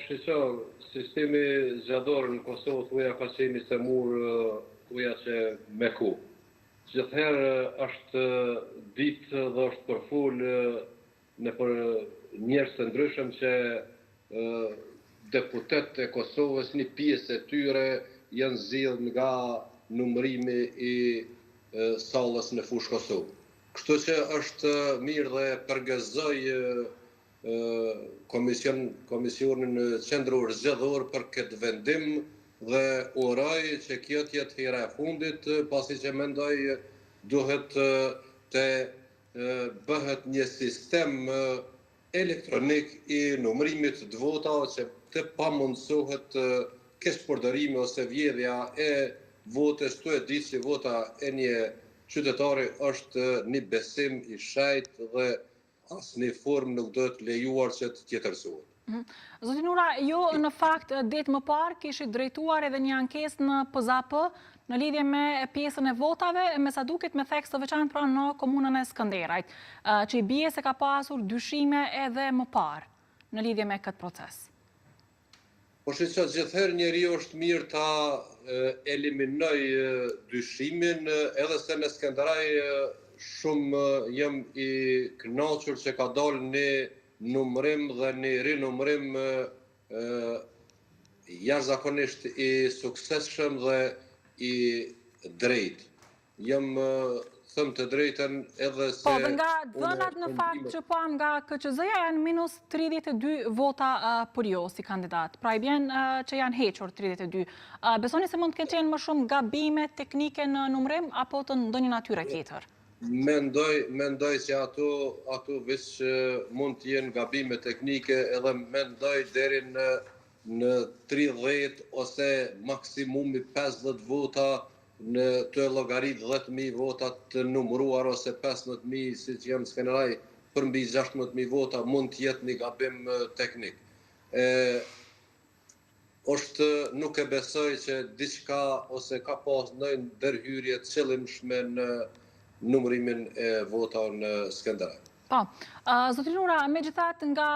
Shiqo, sistemi zgjedhor në Kosovë thuja ka qenë i sëmurë thuja që me kohë. Gjithherë është ditë dhe është përfol nëpër njerëz të ndryshëm që deputetët e Kosovës një pjesë e tyre janë zgjedh nga numërimi i sallës në Fushë Kosovë. Kështu që është mirë dhe përgëzoj komision, Komisionin Qendror Zgjedhor për këtë vendim dhe uroj që kjo të jetë hera e fundit, pasi që mendoj duhet të bëhet një sistem elektronik i numërimit të votave që të pamundësohet keqpërdorimi ose vjedhja e votës, tu e ditë që vota e një qytetari është një besim i shenjtë dhe asnjë formë nuk duhet lejuar që të tjetërsohet. Mhm. Zoti Nura, ju në fakt ditë më parë kishit drejtuar edhe një ankesë në PZAP në lidhje me pjesën e votave, me sa duket me theks të veçantë pra në komunën e Skënderajt, që i bie se ka pasur dyshime edhe më parë në lidhje me këtë proces. Po shiqo, gjithherë njeriu është mirë ta eliminojë dyshimin, edhe se në Skenderaj shumë jam i kënaqur që ka dalë një numërim dhe një rinumërim jashtëzakonisht i suksesshëm dhe i drejtë. Jam them të drejtën edhe se Po, dhe nga të dhënat në fakt që pamë nga KQZ-ja janë minus 32 vota për ju si kandidat. Pra i bjen që janë hequr 32. Besoni se mund të kenë qenë më shumë gabime teknike në numërim apo të ndonjë natyre tjetër? Mendoj, mendoj se ato ato veç mund të jenë gabime teknike edhe mendoj deri në në 30 ose maksimumi 50 vota Në tu e llogarit 10,000 vota të numëruar ose 15,000 siç janë në Skenderaj përmbi 16,000 vota mund të jetë një gabim teknik. E, është nuk e besoj që diçka ose ka pas ndonjë ndërhyrje të qëllimshme në numërimin e votave në Skenderaj. Po, zotri Nura, megjithatë nga.